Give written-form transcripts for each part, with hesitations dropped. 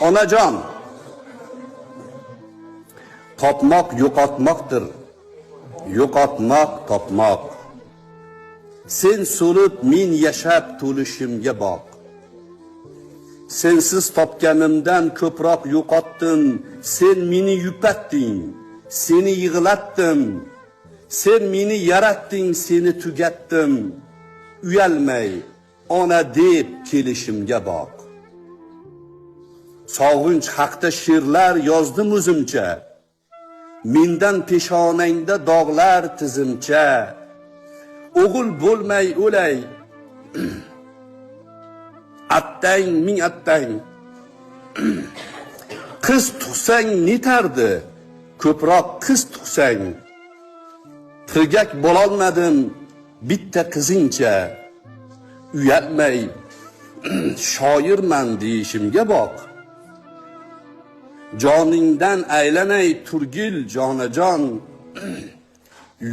Onajon, topmoq yo'qotmoqdir, yo'qotmoq topmoq. Sen so'lib, men yashab to'lishimga boq. Sensiz topganimdan ko'proq yo'qotdim. Sen meni yupatding, seni yig'latdim. Sen meni yaratding, seni tugatdim. Uyalmay ona deb kelishimga boq. Sog'inch haqda she'rlar yozdim o'zimcha. Mendan peshonangda dog'lar tizimcha. O'g'il bo'lmay o'lay. Attang ming attang. Qiz tug'sang netardi, ko'proq qiz tug'sang. Tirgak bo'lolmadim bitta qizingcha. Uyalmay shoirman deyishimga boq. Joningdan aylanay turgil jonajon.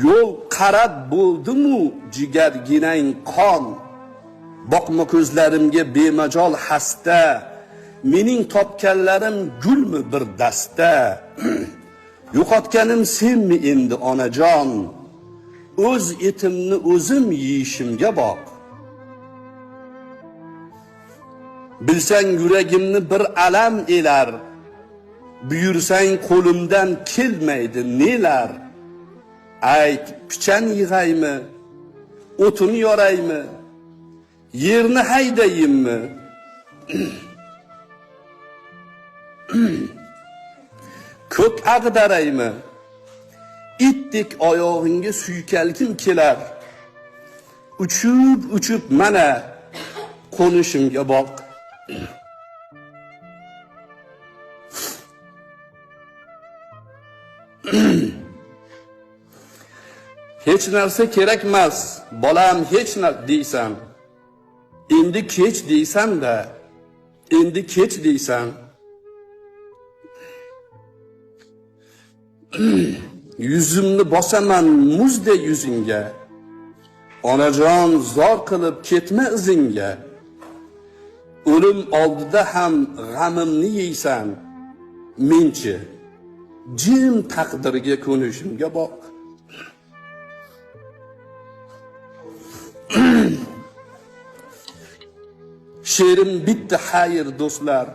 Yo'l qarab bo'ldimu jigarginang qon. Boqma ko'zlarimga bemajol xasta. Mening topganlarim gulmi bir dasta. Yo'qotganim senmi endi onajon? O'z etimni o'zim yeyishimga boq. Bilsang yuragimni bir alam elar. Buyursang qo'limdan kelmaydi nelar. Ayt, pichan yig'aymi, o'tin yoraymi, yerni haydayimmi? Ko'k ag'daraymi? Itdek oyog'ingga suykalgim kelar. Uchib uchib mana qo'nishimga boq. Hech narsa kerakmas, bolam, hech narsa deysan. Endi kech deysan-da, endi kech deysan. Yuzimni bosaman muzdek yuzingga. Onajon, zor qilib ketma izingga. O'lim oldida ham g'amimni yeysan. Menchi jim taqdirga ko'nishimga boq. She'rim bitta, xayr do'stlar.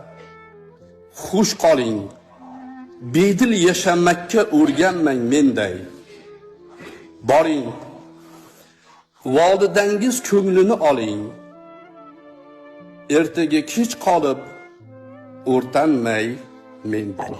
Xush qoling. Bedil yashamakka o'rganmang menday. Boring. Volidangiz ko'nglini oling. Ertaga kech qolib o'rtanmay menday.